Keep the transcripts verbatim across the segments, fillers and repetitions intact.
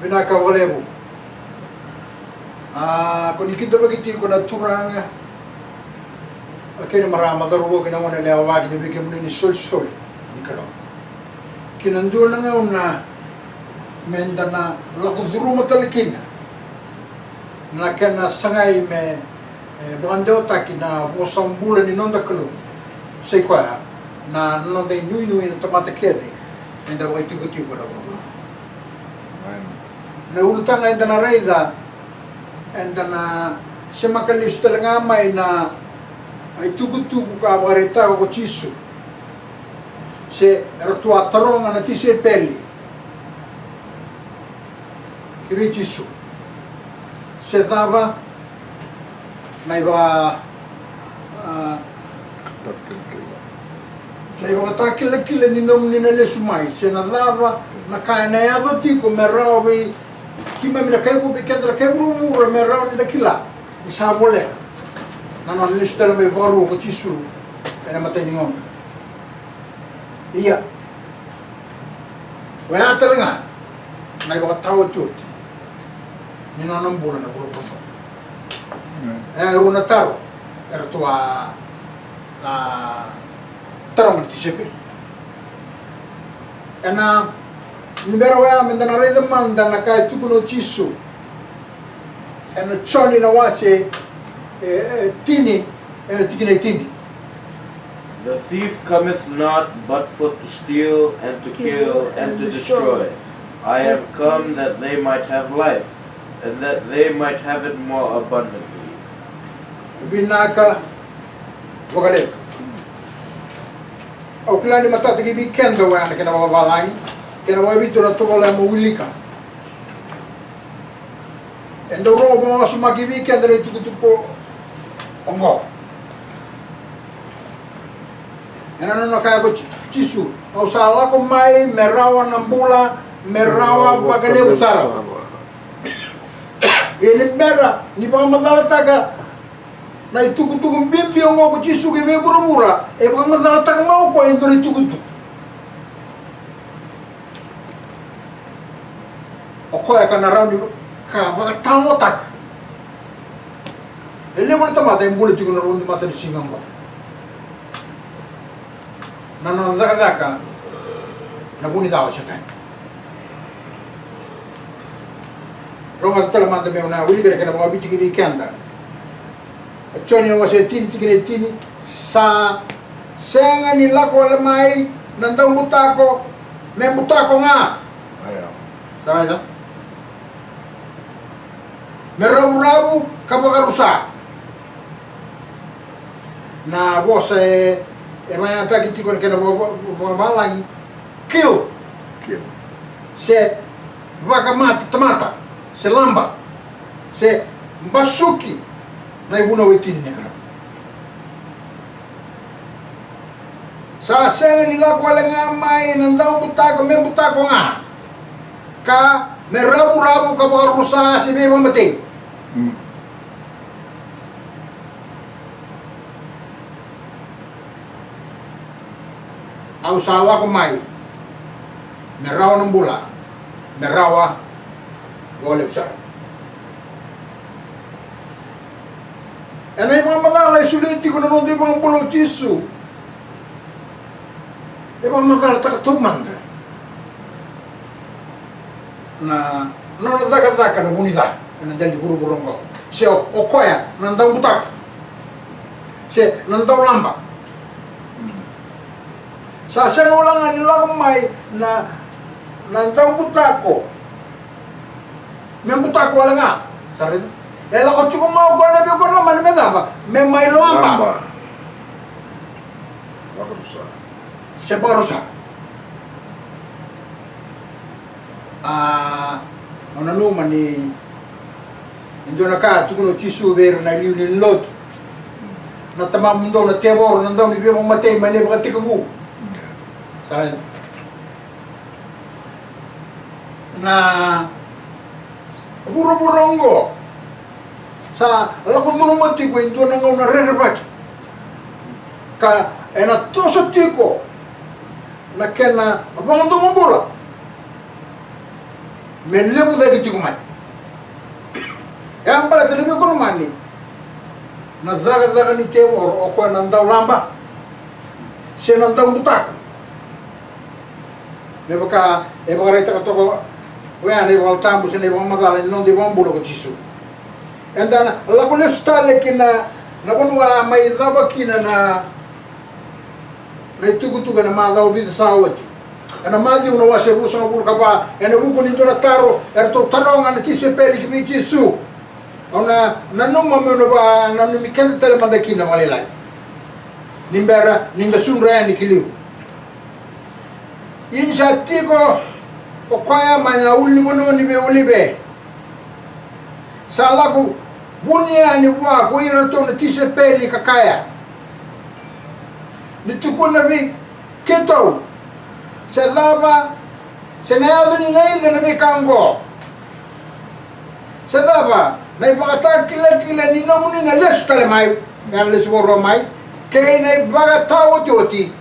Vinaka vakalevu. A, ko ni kidavaki tiko na Turaga, a, kei na marama, cauravou kei na goneyalewa, vaka kina vei kemuni na isolisoli ni Kalou. Ki na dua na gauna meda na lako curuma tale kina na kena sagai me, e, vakadewataki na vosa bula ni noda Kalou. Sa i koya na noda inuinui na tamata kece eda vakaitikotiko ena vuravura. Amen. Na ulutaga eda na raica, eda na semaka lesu tale ga mai na itukutuku ka vakaraitaka ko Jisu, se eratou a taroga na tisaipeli kei Jisu se cava na ivaka, a, na ivakatakilakila ni nomuni na lesu mai, se na cava na ka ena yaco tiko me rawa vei keimami na kai vu-, vei keda na kai vuravura, me rawa ni da kila ni sa voleka na nona lesu tale mai vakarua ko Jisu ena imatai ni gauna. Ia, oya tale ga na ivakataotioti ni nona bula na vuravura. Amen. E rua na taro eratou a, a, taroga na tisaipeli. Ena, ni bera oya meda na raica mada na ka e tukuna o Jisu ena Joni na wase, e, e, tini, ena tikina e tini. The thief cometh not but for to steal, and to kill, and to destroy. I am come that they might have life, and that they might have it more abundantly. Vinaka vakalevu. Au kila ni matata ki vei keda oya na kena vakavalagi, kena vakaviti na tovolea mo wilika. E dau rogo vakawasoma ki vei keda na itukutuku oqo. Ena nona kaya ko Ji-, Jisu, au sa lako mai me rawa na bula, me rawa vakalevu sara. Ia ni bera ni vakamacalataka na itukutuku bibi oqo ko Jisu ki vei vuravura, e vakamacalataka mai o koya e dua na itukutuku. O koya ka na rawa ni ka vakatalanoataka. E levu na tamata e bula tiko na rua na matanisiga oqo. Na nona cakacaka na vu ni ca o Setani. Rogoca tale mada meu na wilika na kena vakaviti ki vei keda. Joni na wase tini tikina e tini, sa sega ni lako wale mai na daubutako me butako ga. Aya. Sa raica? Me ravuravu ka vakarusa. Na vosa e, e vakayagataki tiko na kena vaka-, vaka-, vakavalagi. Kill. Kill. Se vakamata tamata, se laba, se basuki na ivunau e tini ni Kalou. Sa sega ni lako wale ga mai na daubutako me butako ga, ka me ravuravu ka vakarusa se veivakamatei. Mm. Au sa lako mai me rawa na bula, me rawa vakalevu sara. Ena ivakamacala e solia tiko na noda iVakabula o Jisu, e vakamacalataka taumada na nona cakacaka na vu ni ca ena dela ni vuravura oqo. Se o, o koya na daubutako, se na daulaba. Sa sega wale ga ni lako mai na, na daubutako me butako wale ga. Sa raica? E lako tiko mai o koya na veikoromani me cava? Me mai laba. Laba. Vakarusa. Se vakarusa. A, au nanuma ni e dua na ka tukuna o Jisu vei ira na iliuliu ni lotu. Na tamamudou na tevoro, na dau ni veivakamatei mai na ivakatekivu. Sa raica? Na vuravura oqo sa lako curuma tiko e dua na gauna rerevaki, ka ena toso tiko na kena vakadomobula. me levu cake tiko mai. E a baleta na veikoromani, na cakacaka ni tevoro o koya na daulaba se na daubutako. Me vaka e vakaraitaka toka oya na iVola Tabu se na ivakamacala ni noda iVakabula ko Jisu. Eda na lako lesu tale ki na, na vanua a mai cava kina na, na itukutuku ena macawa vica sa oti. Ena Maciu na wase ruasagavulu ka va, ena vuku ni dua na taro eratou taroga na tisaipeli ki vei Jisu. Au na nanuma meu na vakananumi keda tale mada kina vakalailai, ni bera ni da sudra yani ki liu. Ia ni sa tiko o koya mai na ulunivanua ni veiolive, sa lako vuni yani vua ko iratou na tisaipeli ka kaya, ni tukuna vei keitou se cava, se na yaco ni naica na veika oqo, se cava na ivakatakilakila ni nomuni na lesu tale mai, na lesu vakarua mai, kei na ivakataotioti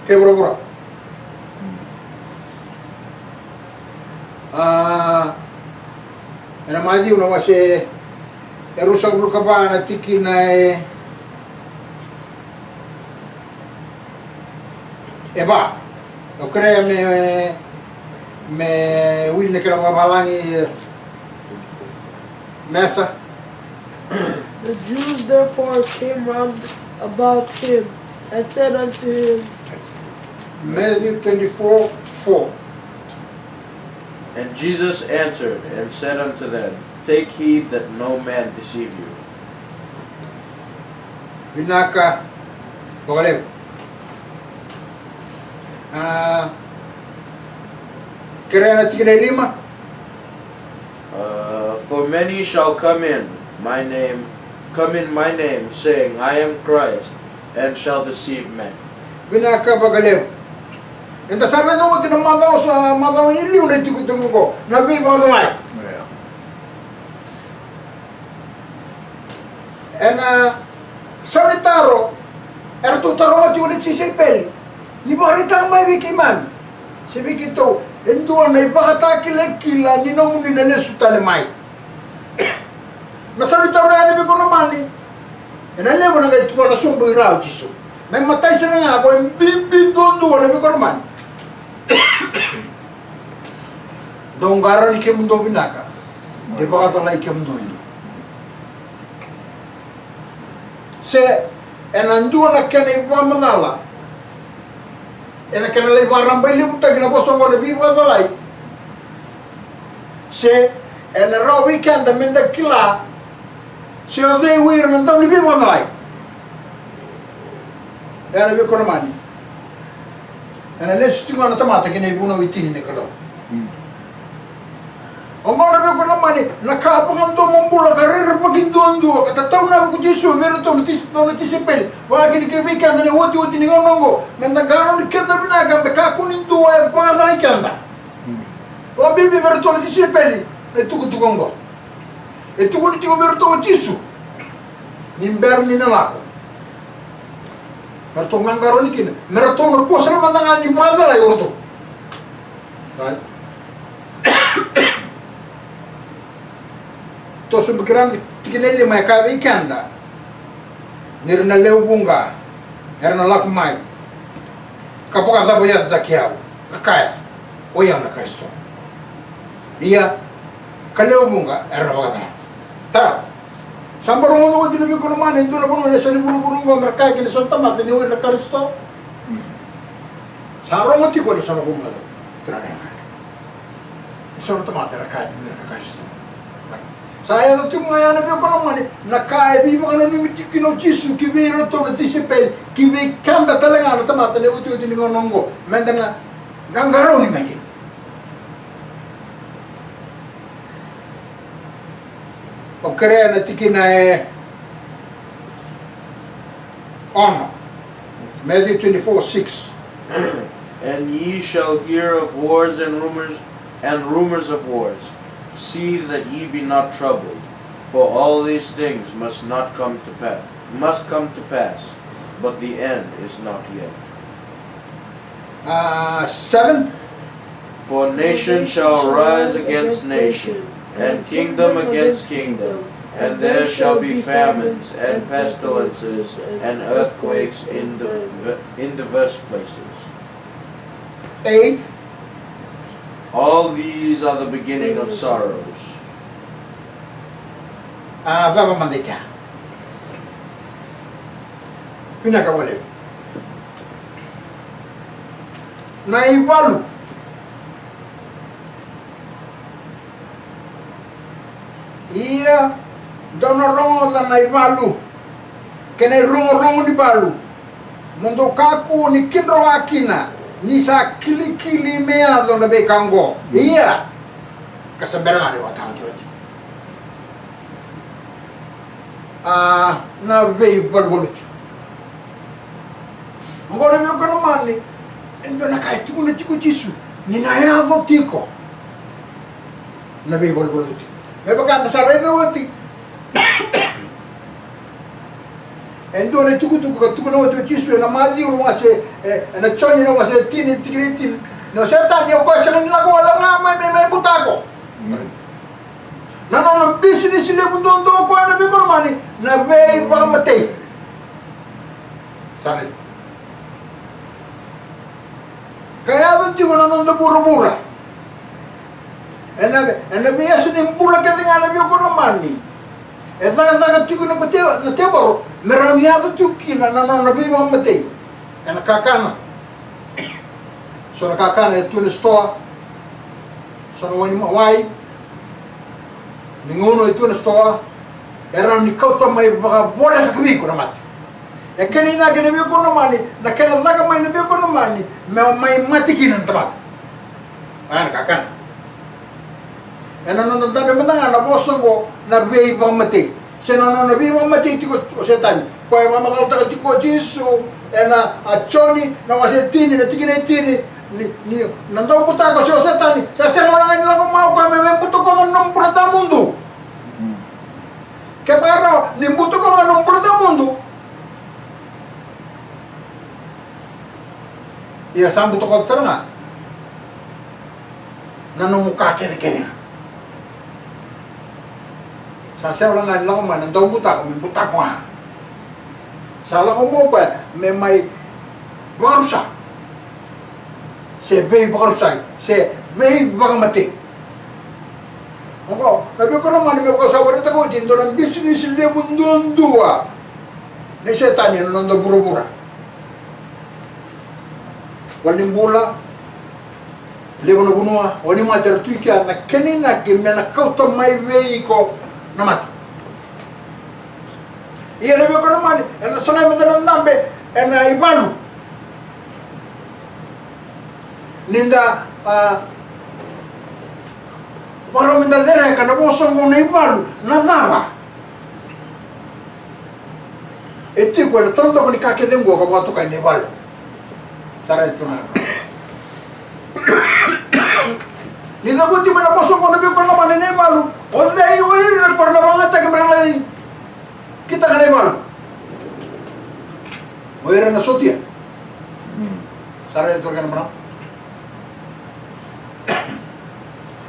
kei vuravura. A, ena Maciu na wase e ruasagavulu ka va na tikina e, e va. Au kerea me, me wili na kena vakavalagi, e, Mesa. The Jews therefore came round about him and said unto him, Matthew twenty-four four. And Jesus answered and said unto them, Take heed that no man deceive you. Vinaka vakalevu. A, kerea na tikina e lima. Uh, for many shall come in my name, come in my name, saying, I am Christ, and shall deceive many. Vinaka vakalevu. Eda sa raica oti na macawa sa, macawa ni liu na itukutuku oqo, na veivakacalai. Yeah. Ena sau ni taro eratou taroga tiko na tisaipeli, ni vakaraitaka mai vei keimami se vei keitou e dua na ivakatakilakila ni nomuni na lesu tale mai. Na sau ni taro ya na veikoromani, ena levu na qai tukuna sobu i ra o Jisu. Na imatai sara ga ko e bibi duadua na veikoromani. Dou qarauni kemudou vinaka, de vakacalai kemudou e dua. Se ena dua na kena ivakamacala, ena kena lai vakarabailevutaki na vosa oqo na veivakacalai, se ena rawa vei keda meda kila se o cei o ira na dau ni veivakacalai. Ena veikoromani, ena lesu tiko ga na tamata ki na ivunau e tini ni Kalou. Mm. Oqo na veikoromani, na ka vakadomobula ka rerevaki duadua ka tataunaka ko Jisu vei iratou na tis-, na tisaipeli, vakakina kei vei keda na iotioti ni gauna oqo, meda qarauni keda vinaka me kakua ni dua e vakacalai keda. Mm. Vakabibi vei iratou na tisaipeli na itukutuku oqo. E tukuni tiko vei iratou o Jisu ni bera ni na lako, me ratou qaqarauni kina, me ratou na kua sara mada ga ni vakacalai o ratou. Right? Toso beka na tikina e lima e kaya vei keda, ni ra na lewe vuqa era na lako mai ka vakacavacavacataki au, ka kaya, oi au na Karisito. Ia ka lewe vuqa era na vakacalai. Tara. Sa bau rogoca oti na veikoromani e dua na vanua e so ni vuravura oqo me ra kaya kina e so na tamata ni o ira na Karisito. Sa rogo tiko e so na vanua. Turaga na kaya. E so na tamata era kaya ni o ira na Karisito. Sa yaco tiko ga ya na veikoromani, na ka e veivakananumi tiko kina o Jisu ki vei iratou na tisaipeli, ki vei keda tale ga na tamata na iotioti ni gauna oqo, meda na qaqarauni mai kina. Au kerea na tikina e ono. Matthew twenty-four six. And ye shall hear of wars and rumors, and rumors of wars. See that ye be not troubled, for all these things must not come to pass, must come to pass, but the end is not yet. Uh, seven. For nation shall rise against nation, and kingdom against kingdom, and there shall be famines and pestilences and earthquakes in the in diverse places. Eight. All these are the beginning of sorrows. A cava mada i kea? Vinaka vakalevu. Na ivalu. Ia, dou na rogoca na ivalu kei na irogorogo ni valu. Mo dou kakua ni kidroa kina, ni sa kilikili me yaco na veika oqo. Ia, ka sa bera ga ni vakataotioti. A, na veivaluvaluti. Oqo na veivakanamani, e dua na ka e tukuna tiko o Jisu ni na yaco tiko. Na veivaluvaluti. Me vaka da sa raica oti. E dua na itukutuku ka tukuna oti o Jisu ena Maciu na wase, e, ena Joni na wase tini, tikina e tini. Na Setani o koya sega ni lako wale ga mai, mai, mai butako. Na nona bisinisi levu duadua o koya na veivakanamani, na veivakamatei. Sa raica. Ka yaco tiko na noda vuravura. Ena, ena veiyaso ni bula kece ga na veivakanamani. E cakacaka tiko na ko te-, na tevoro, me rawa ni yaco tiko kina na nona veivakamatei. Ena kakana. So na kakana e tu ena sitoa. So na wai ni ma-, wai. Ni gauna e tu ena sitoa, e rawa ni kauta mai vakavoleka vei iko na mate. E kena inaki na veivakanamani, na kena caka mai na veivakanamani, me mai mate kina na tamata. Oya na kakana. Ena noda dabe mada ga na vosa oqo na veivakamatei. Se na nona veivakamatei tiko o Setani. Koya e vakamacalataka tiko o Jisu ena, a, Joni na wase tini, na tikina e tini, ni, ni na daubutako se o Setani, sa sega wale ga ni lako mai o koya me, me butakoca na nomu bula tawamudu. Kevaka e rawa ni butakoca na nomu bula tawamudu, ia sa butakoca tale ga na nomu ka kecekece ga. Sa sega wale ga ni lako mai na daubutako me butako ga. Sa lako mai o koya me mai vakarusa, se veivakarusai, se veivakamatei. Oqo na veivakanamani me vaka sa vakaraitaka oti, e dua na bisinisi levu duadua nei Setani ena noda vuravura. Valenibula, levu na vanua, wainimate era tu i kea, na kena inaki me na kauta mai vei iko na mate. Ia na veivakanamani, ena sogo mada na dabe ena ivalu. Ni da, a, vakarau me da cereka na vosa oqo na ivalu, na cava e tiko ena totoko ni ka kece oqo ka vakatokai na ivalu. Sa raica tu ga. Ni cavuti mai na vosa oqo na veivakanamani na ivalu, o cei o ira ko ra na vakayagataki me ra lai kitaka na ivalu? O ira na sotia. Sa raica tu ga na marama.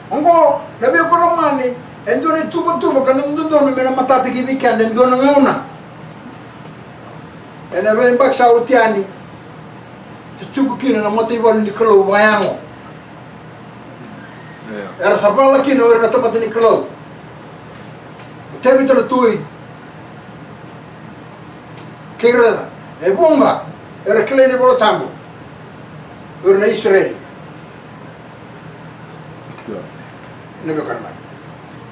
Oqo na veivakanamani, e dua na ituvatuva ka na dodonu me na matata ki vei keda e dua na gauna. Ena veiyabaki sa oti yani, sa tiko kina na mataivalu ni Kalou vakayago. Era sa vala kina o ira na tamata ni Kalou. O Tevita na tui. Kei ira e vuqa era kilai na iVola Tabu. O ira na Isireli. Na veivakanamani.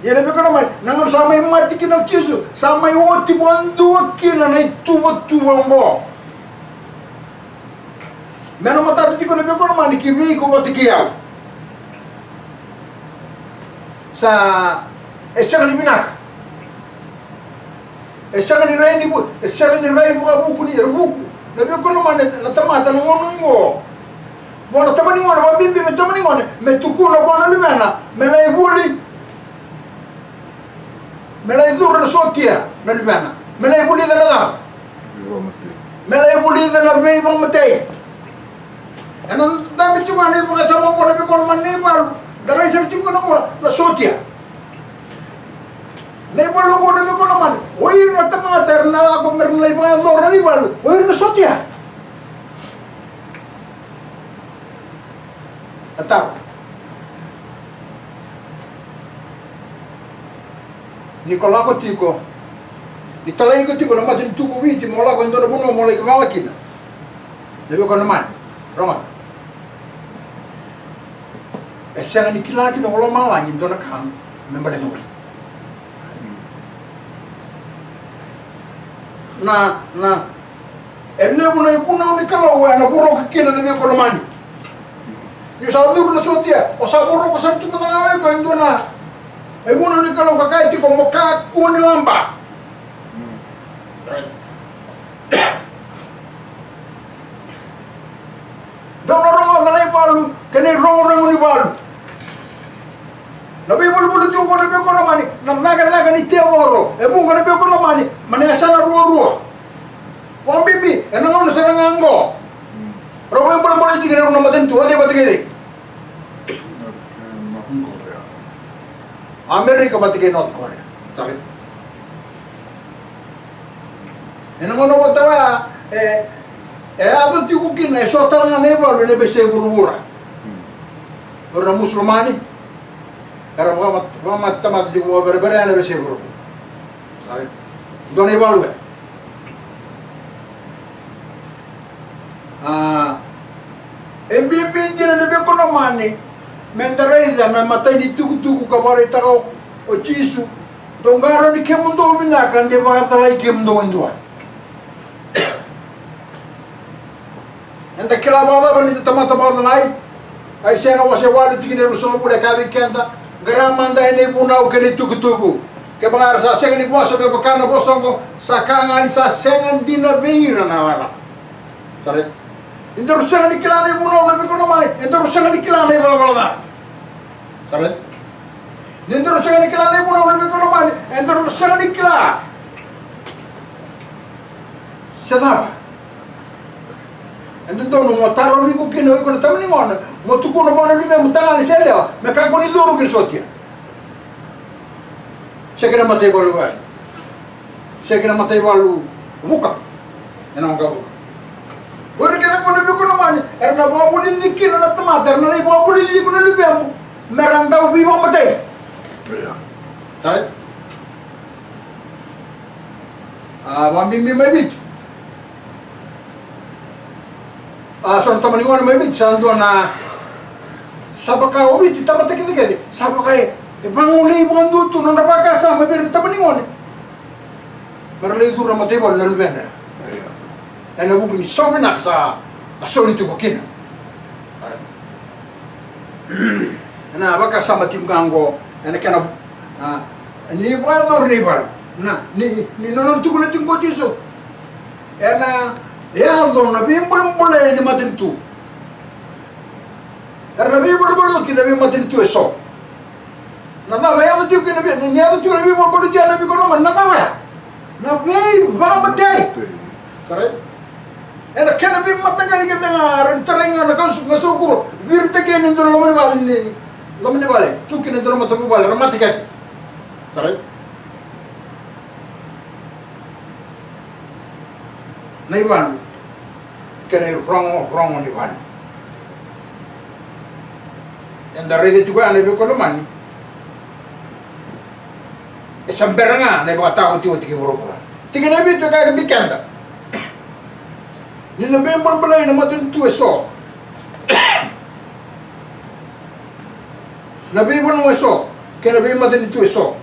Ia na veivakanamani, na gauna sa mai mate kina o Jisu, sa mai oti vakadua kina na ituvatuva oqo. Me na matata tiko na veivakanamani ki vei iko vata kei au. Sa, e sega ni vinaka. E sega ni rai ni vu-, e sega ni rai vakavuku ni, era vuku. Na veivakanamani na tamata na gauna oqo. Vua na tama ni gone, vakabibi me tama ni gone, me tukuna vua na luvena me lai vuli. Me lai curu na sotia na luvena. Me lai vulica na cava? Me lai vulica na veivakamatei. Ena dabe tiko ga na ivakasama oqo na veivakalomani, na ivalu. Da rai sara tiko ga na bula na sotia. Na ivalu oqo na veivakalomani, o ira na tamata era na lako mera na lai vakayacora na ivalu, o ira na sotia. Na taro. Ni ko lako tiko, ni talai iko tiko na matanitu ko Viti mo lako e dua na vanua mo lai vala kina. Na veivakalomani, rogoca. E sega ni kila kina ko lomalagi e dua na ka me baleta iko. Na, na, e levu na ivunau ni Kalou ena voroki kina na veivakalomani. Ni o sa curu na sotia, o sa voroka sara tu mada ga o iko e dua na ivunau ni Kalou ka kaya tiko mo kakua ni laba. Dou na rogoca na ivalu kei na irogorogo ni valu. Na veivaluvalu tiko qo na veivakalomani, na cakacaka ni tevoro e vuqa na veivakalomani mai na yasana ruarua. Vakabibi ena gauna sara ga qo. Rau veibolebole tiko na rua na matanitu, o cei vata kei cei? Amerika vata kei North Korea. Sa raica? Ena gauna vata oya, e, e yaco tiko kina e so tale ga na ivalu ena veiyasai vuravura. O ira na Musulomani era vakamat-, vakamatatamata tiko vakavereverea ena veiyasai vuravura. Sa raica? Dua na ivalu ya. A, e bibi dina na veivakalomani meda raica na imatai ni tukutuku ka vakaraitaka o, o Jisu: Dou qarauni kemudou vinaka de vakacalai kemudou e dua. Eda kila vakacava ni da tamata vakacalai? Aisea na wase walu tikina e ruasagavulu e kaya vei keda: Qara mada ena ivunau kei na itukutuku. Kevaka era sa sega ni vosa me vaka na vosa oqo, sa ka ga ni sa sega dina vei ira na rarama. Sa raica? Ni daru sega ni kila na ivunau na veivakalomani, e daru sega ni kila na ivalavala ca. Sa raica? Ni daru sega ni kila na ivunau na veivakalomani, e daru sega ni kila se cava e dodonu mo tarovi iko kina o iko na tama ni gone, mo tukuna vua na luvemu tagane se yalewa me kakua ni curu ki na sotia, se ki na mataivalu vei, se ki na mataivalu vuka. Ena waqavuka. O ira kece qo na veivakalomani era na vakavulici kina na tamata, era na lai vakavulici iko na luvemu mera dau veivakamatei. Ia. Sa raica? A, vakabibi mai Viti. A, so na tama ni gone mai Viti sa dua na, sa vaka o Viti, tamata kecekece sa vaka e, e vagolei vakadua tu na nodra vakasama vei ira na tama ni gone mera lai curu na mataivalu na luvedra. Ena vuku ni so vinaka sa a soli tiko kina. Ena vakasama tiko ga oqo ena kena, a, ni vakayacori na ivalu. Na, ni, ni nona tukuna tiko o Jisu. Ena yaco na veibolebole ni matanitu. Era na veibolebole oti na veimatanitu e so. Na cava e yaco tiko kina vei, ni yaco tiko na veibolebole oti na veivakalomani, na cava ya? Na veivakamatei. Sa raica? Ena kena veimataqali kece ga, era na tarai ga na kasu, na saukuro, viritaki yani e dua na loma ni vale ni, loma ni vale, tu kina e dua na matavuvale, ra mate kece. Sa raica? Na ivalu kei na irogorogo ni valu. Eda raica tiko ya na veivakalomani. E sa bera ga na ivakataotioti kei vuravura. Tikina e vitu e kaya vei keda ni na veibolebole na matanitu e so, na veivanua e so kei na veimatanitu e so.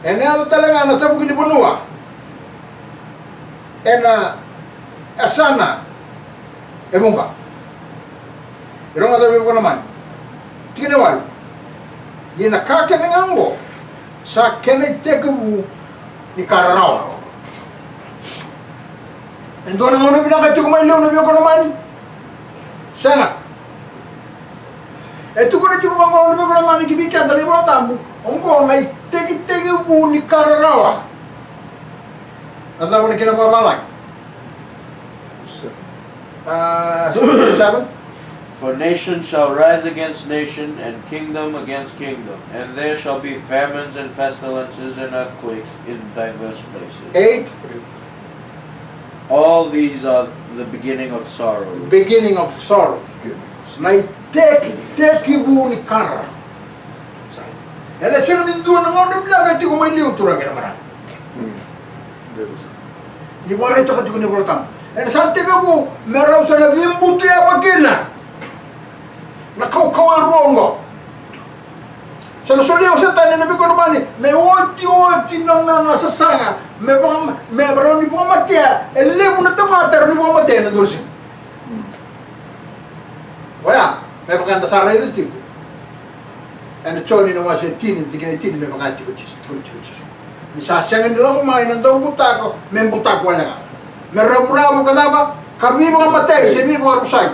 Ena yaco tale ga na tavuki ni vanua ena yasana e vuqa. Rogoca veivakalomani. Tikina e walu. Ia na ka kece ga oqo sa kena itekivu ni ka rarawa. E dua na gauna vinaka tiko mai liu na veivakalomani? Sega. E tukuna tiko vaqo na veivakalomani ki vei keda na iVolatabu, oqo na itekitekivu ni ka rarawa. Na cava na kena vavalagi? Uh, seven. For nation shall rise against nation, and kingdom against kingdom, and there shall be famines and pestilences and earthquakes in diverse places. Eight. All these are the beginning of sorrow. Beginning of sorrow. Na itekitekivu ni ka rarawa. Ena sega ni dua na gauna vinaka e tiko mai liu, turaga kei na marama. Ni vakaraitaka tiko na iVolatabu, ena sa tekivu me rau sa na veibutu yava kina na kaukauwa e rua oqo. Sa na solia o Setani ena veikonamani me otioti na, na, na sasaga, me vaka, me rau ni vakamatea e levu na tamata, rau ni vakamatea ena dua na siga. Oya me vaka eda sa raica tiko ena Joni na wase e tini, tikina e tini, me vaka tiko Jisu, tiko Jisu. Ni sa sega ni lako mai na daubutako me butako wale ga, me ravuravu ka cava, ka veivakamatei se veivakarusai.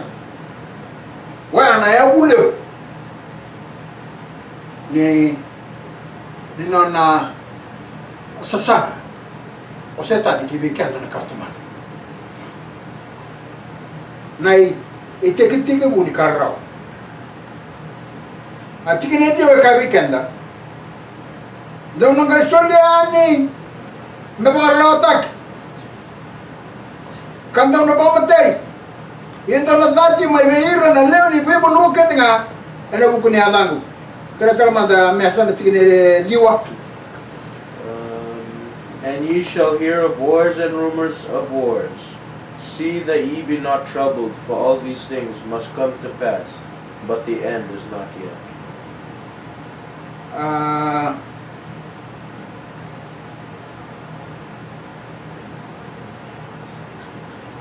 Oya na yavu levu ni, ni nona sasaga o Setani ki vei keda na kawatamata. Na i, itekitekivu ni ka rarawa. A tikina e ciwa e kaya vei keda, dou na qai soli yani me vakararawataki, ka dou na vakamatei, ia dou na cati mai vei ira na lewe ni veivanua kece ga ena vuku ni yacaqu. Kena tara mada me sa na tikina e ciwa. Um, and ye shall hear of wars and rumors of wars. See that ye be not troubled, for all these things must come to pass, but the end is not yet. Uh,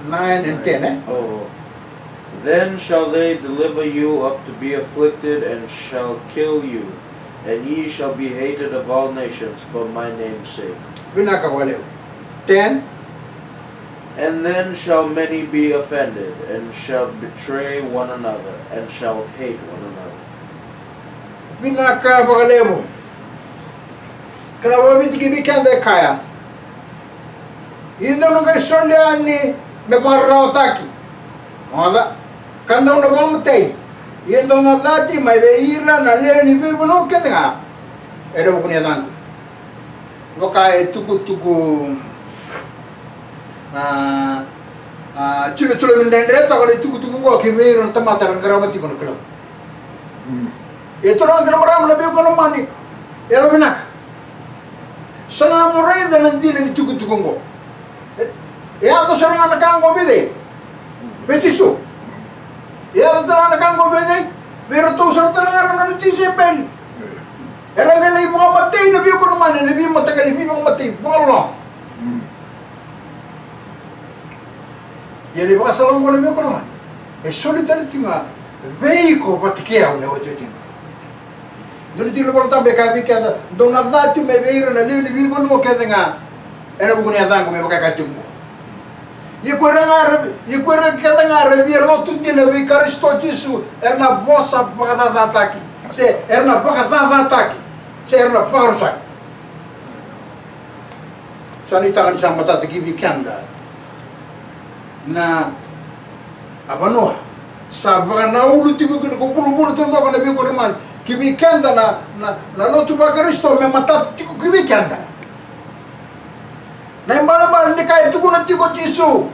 nine and ten, eh? Oh. Then shall they deliver you up to be afflicted, and shall kill you, and ye shall be hated of all nations for my name's sake. Vinaka vakalevu. Ten. And then shall many be offended, and shall betray one another, and shall hate one another. Vinaka vakalevu. Kena vakaviti ki vei keda e kaya, ia dou na qai soli yani me vakararawataki. Oca, ka dou na vakamatei, ia dou na cati mai vei ira na lewe ni veivanua kece ga ena vuku ni yacaqu. Vaka e tukutuku, a, a, tilotilo me dredre toka na itukutuku oqo ki vei ira na tamata era qarava tiko na Kalou. E turaga kei na marama, na veiwekani lomani, yalovinaka. Sa na mo raica na dina ni tukutuku oqo. E, e yaco sara ga na ka oqo vei cei? Vei Jisu. E yaco tale ga na ka oqo vei cei? Vei iratou sara tale ga na nona tisaipeli. Era qai lai vakamatei na veiwekani lomani ena veimataqali veivakamatei vakaloloma. Ia na ivakasala oqo, na veiwekani lomani, e soli tale tiko ga vei iko vata kei au na iotioti ni gauna. Dua na tiki ni Vola Tabu e kaya vei keda, dou na cati mai vei ira na lewe ni veivanua kece ga ena vuku ni yacaqu, me vaka e kaya tiko oqo. Ia ko ira ga era, ia ko ira kece ga era via lotu dina vei Karisito Jisu, era na vosa vakacacataki, se era na vakacacataki, se era na vakarusai. Sa nuitaka ni sa matata ki vei keda na, a, vanua sa vakanaulu tiko kina ko vuravura taucoko, na veiwekani lomani, ki vei keda na, na, na lotu vaKarisito, me matata tiko ki vei keda. Na ibalebale ni ka e tukuna tiko o Jisu,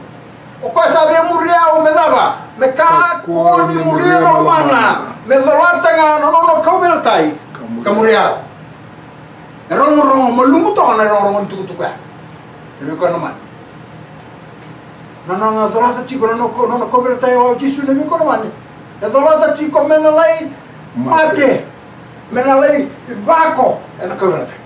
o koya sa via muri au me cava? Me kakua ni muria na lomana, me colata ga na nona kauveilatai ka muri au. E rogorogo malumu toka na irogorogo ni tukutuku ya, na veiwekani lomani. Na nona colata tiko na nona, nona kauveilatai o Jisu, na veiwekani lomani, e colata tiko me na lai mate, me na lai vako ena kauveilatai.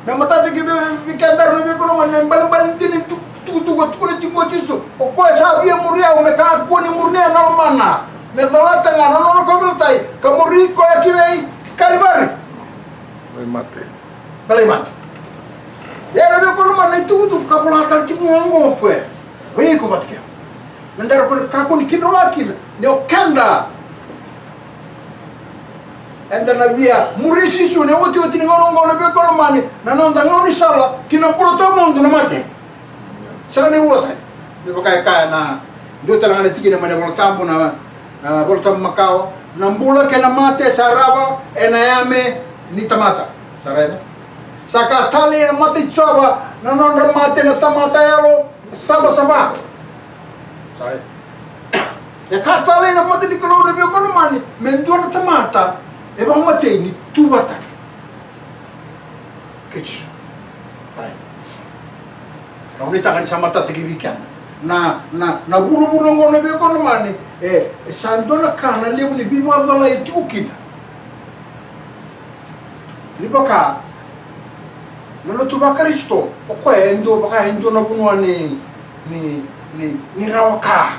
Me matata ki vei, vei kedaru, na veiwekani lomani, na ibalebale dina ni tu-, tukutuku e tukuna tiko o Jisu, o koya sa via muri au me kakua ni muria na lomana, me colata ga na nona kauveilatai ka muri koya ki vei, ki Kalivari. Lai mate. Me lai mate. Ia na veiwekani lomani, na itukutuku ka vola tale tiko ga oqo o koya vei iko vata kei au, me daru kakua ni kidroa kina, ni o keda eda na via muri Jisu ena iotioti ni gauna oqo, na veiwekani lomani, na noda gaunisala ki na bula tawamudu na mate. Sega ni rua tale. Me vaka e kaya na, Dua tale ga na tikina mai na Vola Tabu, na, na Vola Tabu Makawa: Na bula kei na mate sa rawa ena yame ni tamata. Sa raica? Sa ka talei na mata i Jiova na nodra mate na tamata yalo savasava. Sa raica? E ka talei na mata ni Kalou, na veiwekani lomani, me dua na tamata e vakamatei ni tu vata kei Jisu. Alright. Au nuitaka ni sa matata ki vei keda. Na, na, na vuravura oqo, na veiwekani lomani, e, e sa dua na ka na levu ni veivakacalai e tiko kina. Ni vaka na lotu vaKarisito, o koya e dua vaka e dua na vanua ni, ni, ni, ni rawa ka,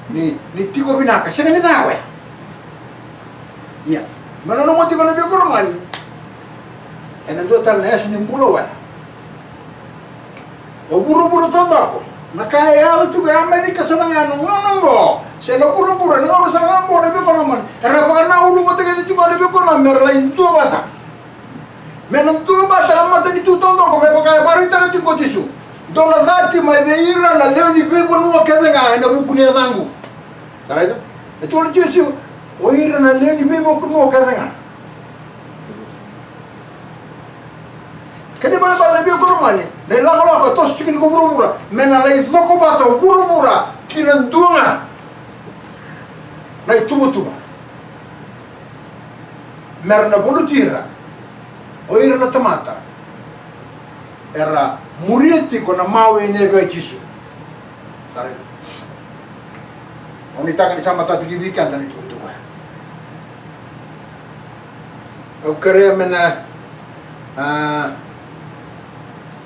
ni, ni tiko vinaka, sega ni ca oya. Ia, me na nomu tiko, na veiwekani lomani, ena dua tale na yasa ni bula oya. O vuravura taucoko, na ka e yaco tiko e Amerika sara ga na gauna oqo, se na vuravura na gauna sara ga oqo, na veiwekani lomani, era vakanaulu vata kece tiko, na veiwekani lomani, mera lai dua vata. Me na dua vata na matanitu taucoko, me vaka e vakaraitaka tiko o Jisu: Dou na cati mai vei ira na lewe ni veivanua kece ga ena vuku ni yacaqu. Sa raica? E tukuna o Jisu, o ira na lewe ni veivanua kece ga. Kena ibalebale, na veiwekani lomani, na ilakolako e toso tiko ni ko vuravura, me na lai coko vata o vuravura ki na dua ga na ituvatuva. Mera na valuti ira o ira na tamata era muria tiko na mawe ni yavu i Jisu. Sa raica? Au nuitaka ni sa matata ki vei keda na ituvatuva. Au kerea me na, a,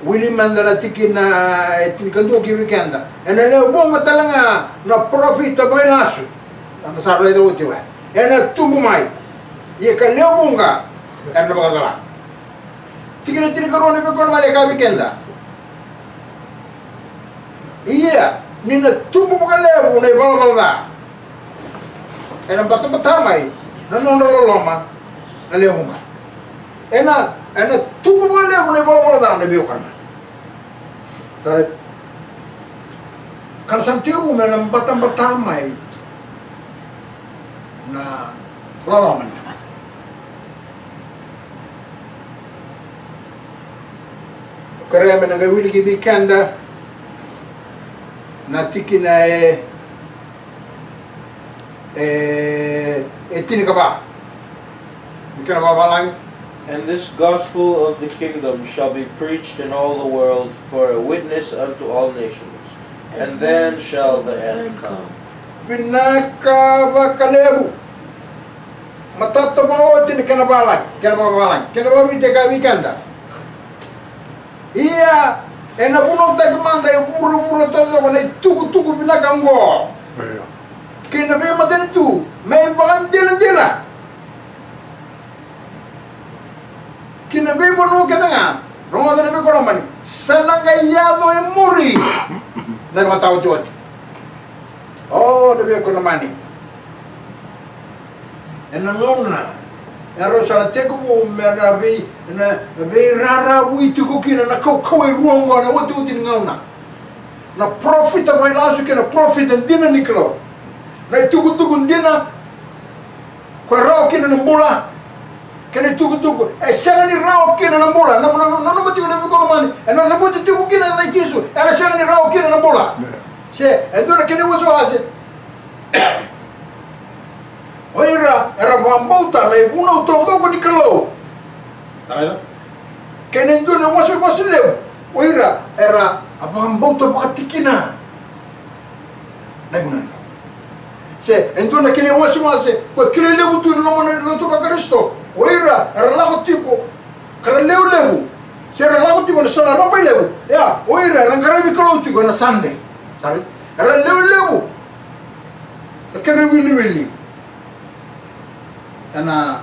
wili mada na tikina e tinikadua ki vei keda. Ena lewe vuqa tale ga na parofita vakailasu, eda sa raica oti oya, ena tubu mai. Ia ka lewe vuqa era na vakacala. Tikina tinikarua, na veiwekani lomani, e kaya vei keda: Ia ni na tubu vakalevu na ivalavala ca, ena batabata mai na nodra loloma na lewe vuqa. Ena, ena tubu vakalevu na ivalavala ca, na veiwekani lomani. Ka na sa na tekivu me na batabata mai na loloma ni tamata. Kerea me na qai wili ki vei keda na tikina e, e, e tinikava. Ni kena vavalagi: And this gospel of the kingdom shall be preached in all the world for a witness unto all nations, and then shall the end come. Vinaka vakalevu. Matata vakaoti na kena vavalagi, kena vavalagi, kena vaviteka vei keda. Ia, ena vunautaki mada e vuravura taucoko na itukutuku vinaka oqo. Io. Kei na veimatanitu, me ivakadinadina. Ki na veivanua kece ga, rogoca na veiwekani lomani, sa na qai yaco e muri na ivakataotioti. O, na veiwekani lomani. Ena gauna e rau sa na tekivu me na vei, na veiraravui tiko kina na kaukauwa e rua oqo ena iotioti ni gauna. Na parofita vakailasu kei na parofita dina ni Kalou. Na itukutuku dina, ko e rawa kina na bula, kei na itukutuku e sega ni rawa kina na bula. Na, na, na, na, na, tiko na veiwekani lomani, ena cavuti tiko kina na i Jisu, ena sega ni rawa kina na bula. Amen. Se e dua na kena iwasewase, o ira era vakabauta na ivunau taucoko ni Kalou. Raica? Kei na dua na iwasewase levu, o ira era a vakabauta vakatikina na ivunau ni Kalou. Se e dua na kena iwasewase ko e kilai levu tu ena loma ni lotu vaKarisito, o ira era lako tiko ka ra lewe levu, se ra lako tiko ena sala rabailevu, ia, o ira era qaravi Kalou tiko ena Sunday. Sa raica? Era lewe levu na kedra iwiliwili ena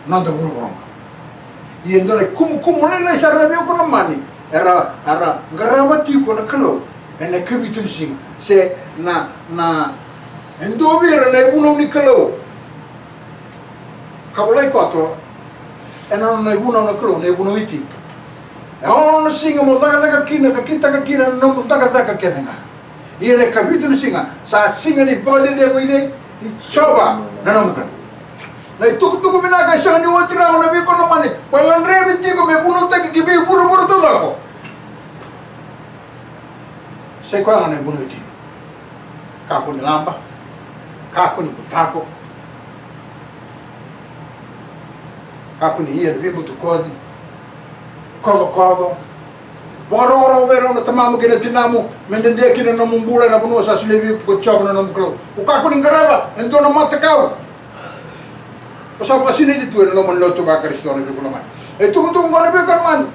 noda vuravura. Ia e dua na ikumukumu lailai sara, na veiwekani lomani, era, era qarava tiko na Kalou ena ikavitu ni siga. Se na, na, e dua vei ira na ivunau ni Kalou ka volai koto ena nona ivunau na Kalou, na ivunau e tini. E ono na siga mo cakacaka kina ka kitaka kina na nomu cakacaka kece ga. Ia na ikavitu ni siga sa siga ni vakacecegu i cei? I Jiova na nomu Kalou. Na itukutuku vinaka e sega ni oti rawa na veikonamani ko e gadrevi tiko me vunautaki ki veivuravura taucoko. Sa i koya ga na ivunau e tini. Kakua ni laba, kakua ni butako, kakua ni ia na veibutakoci, kocokoco. Vakarokoroko vei rau na tamamu kei na tinamu me dede kina na nomu bula ena vanua sa solia vei iko ko Jiova na nomu Kalou. O kakua ni qarava e dua na matakau ko sa vakasinaiti tu ena loma ni lotu vaKarisito na veikonamani. E tukutuku oqo na veikonamani.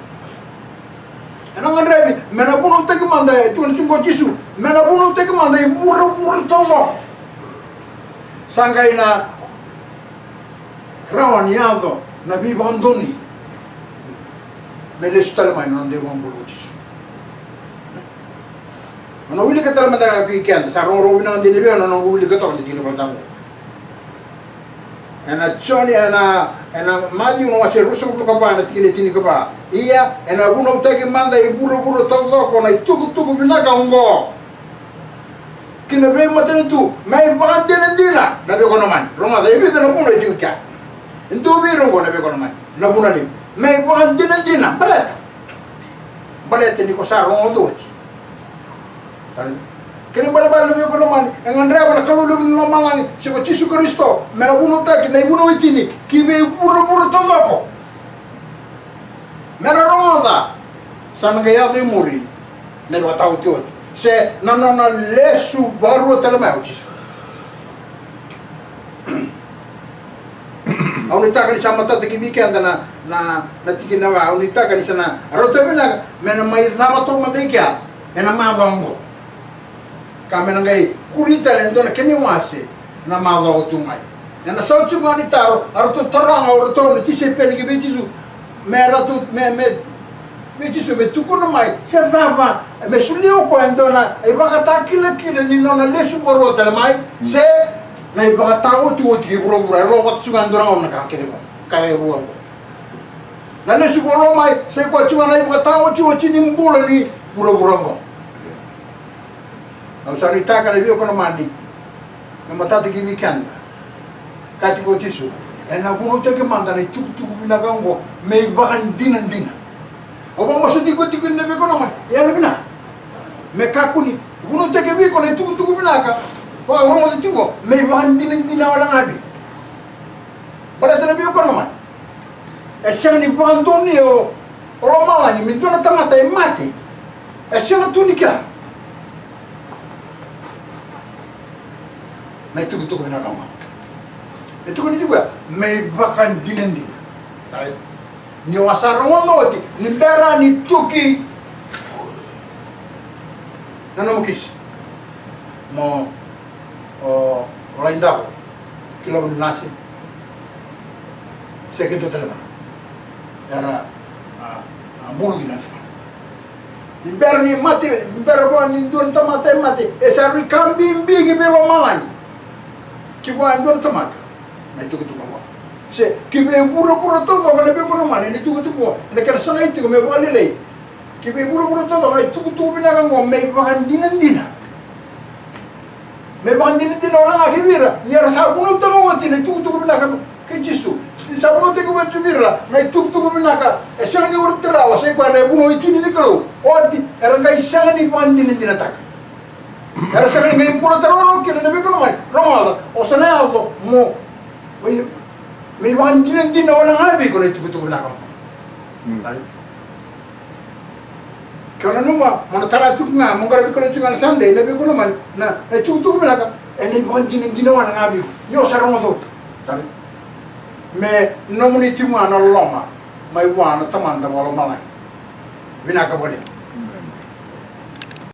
Ena gadrevi me na vunautaki mada, e tukuna tiko o Jisu, me na vunautaki mada i vuravura taucoko. Sa qai na rawa ni yaco na veivakadonui me lesu tale mai na noda ivakabula ko Jisu. Au na wilika tale mada ga vei keda, sa rogorogo vinaka dina vei au na noqu wilika toka na tikina iVolatabu. Ena Joni, ena, ena Maciu na wase ruasagavulu ka va na tikina e tinikava. Ia, ena vunautaki mada i vuravura taucoko na itukutuku vinaka oqo ki na veimatanitu me ivakadinadina na veikonamani. Rogoca, e vica na vuna e tiko kea. E dua vei ira oqo na veikonamani, na vuna levu. Me ivakadinadina, baleta, baleta ni ko sa rogoca oti. Kena ibalebale na veikonamani e gadreva na Kalou levu ni lomalagi se ko Jisu Karisito me na vunautaki na ivunau e tini ki veivuravura taucoko. Me ra rogoca, sa na qai yaco i muri na ivakataotioti se na nona lesu vakarua tale mai o Jisu. Au nuitaka ni sa matata ki vei keda na, na, na tikina va, au nuitaka ni sa na rauta vinaka me na mai cava taumada i kea ena macawa oqo. Ka me na qai kuri tale e dua na kena iwase na macawa tu mai. Ena sau tiko ga ni taro, a ratou taroga o ratou na tisaipeli ki vei Jisu, me ratou, me, me, vei Jisu me tukuna mai se cava, me solia o koya e dua na ivakatakilakila ni nona lesu vakarua tale mai, se na ivakataotioti kei vuravura, e lako vata tiko ga e dua na gauna na ka kece oqo, ka e rua oqo. Na lesu vakarua mai, sa i koya tiko ga na ivakataotioti ni bula ni vuravura oqo. Au sa nuitaka na veikonamani me matata ki vei keda. Kaya tiko o Jisu, ena vunautaki mada na itukutuku vinaka oqo me ivakadinadina. Au vakamasu tiko tiko na veikonamani, e yalo vinaka. Me kakua ni vunautaki vei iko na itukutuku vinaka, vakarogoci tiko, me ivakadinadina wale ga vei iko. Baleta na veikonamani e sega ni vakadonuya o, o lomalagi me dua na tamata e mate. E sega tu ni kila na itukutuku vinaka oqo. E tukuni tiko ya me ivakadinadina. Sa raica? Ni o a sa rogoca oti ni bera ni tuki na nomu kisi mo, o, o lai davo ki loma ni nasi se ki dua tale ga na era, a, a, bulu kina na tamata. Ni bera ni mate, ni bera vua ni dua na tamata e mate, e sa rui ka bibi ki vei lomalagi ki vua e dua na tamata na itukutuku oqo. Se ki vei vuravura taucoko na veikonamani na itukutuku oqo, ena kena sagai tiko me vakalailai ki vei vuravura taucoko na itukutuku vinaka oqo me ivakadinadina. Me ivakadinadina wale ga ki vei ira ni era sa vunautaka oti na itukutuku vinaka kei Jisu. Ni sa vunautaki oti vei ira na itukutuku vinaka e sega ni oti rawa, sa i koya na ivunau e tini ni Kalou. Oti era qai sega ni vakadinadinataka. Era sega ni qai bula tarotarotaka kina na veikonamani. Rogoca, o sa na yaco mo, oi, me ivakadinadina wale ga vei iko na itukutuku vinaka oqo. Mm. Ai. Ke o nanuma mo na tara tiko ga, mo qaravi Kalou tiko ga na Sunday, na veikonamani, na, na itukutuku vinaka, ena ivakadinadina wale ga vei iko ni o sa rogoca oti. Tara. Me nomuni tiko ga na loloma mai vua na Tamada Vakalomalagi. Vinaka vakalevu.